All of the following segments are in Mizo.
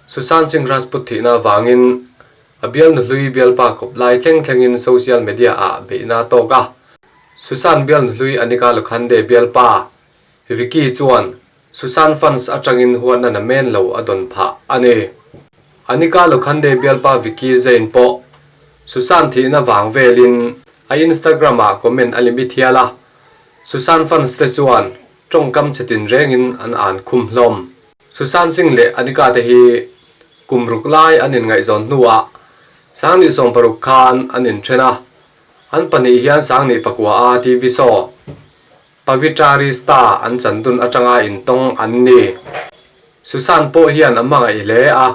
Sushant Singh Rajput thihna avangin a bialnu hlui bialpa kawp lai thleng thlengin social media ah beihna a tawk a. Sushant bialnu hlui Anika Lokhande bialpa Vicky chuan Sushant fans atangin huatna na men lo a dawn phah a ni. Anika Lokhande bialpa Vicky Jain pawh Sushant thihna vang velin a Instagram ah comment a limit hial a. Sushant fans te chuan tawngkam chhe tinrengin an an khum hlawm. Sushant Singh leh Anika te hi kum ruk lai an inngaihzawn hnuah Sangni 60 khan an inthen a, an pahnih hian Sangni pakua a TV show Pavitra Rishta an chan dun atanga intawng an ni. Sushant pawh hian a hmangaih hle a,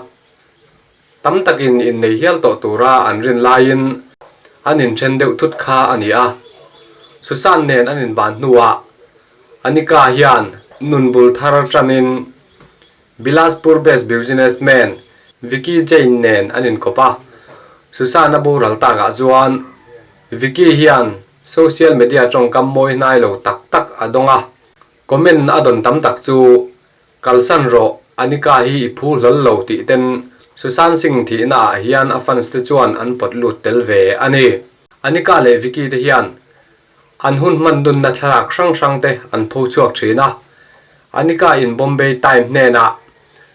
tam takin innei hial tawh tura an rin laiin an inthen deuh thut kha a ni a. Sushant nen an inban hnuah Anika hian nun bul thar tanin Bilaspur based businessman Vicky Jain nen an inkawp a. Sushant a boral takah chuan Vicky hian social media tawngkam mawi hnai lo tak tak a dawng a. Comment a dawn tam tak chu Kalsan rawh, Anika hi i phu hlawl lo tih ten Sushant Singh thihna ah hian a fans te chuan an pawt lut tel ve a ni. Anika leh Vicky te hian An hun hman dunna thlalak hrang hrang te an pho chhuak thin a. Anika in Bombay Time hnenah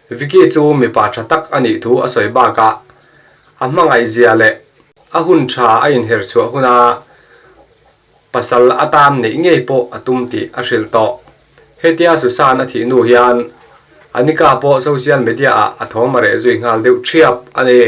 Vicky chu mipa tha tak a nih thu a sawi bakah a hmangaih zia leh a hun tha a inher chhuah huna pasal atan neih ngei pawh a tum tih a hrilh tawh. Hetia Susan a thih hnu hian Anika pawh social media ah a thawm a reh zui nghal deuh thiap a ni.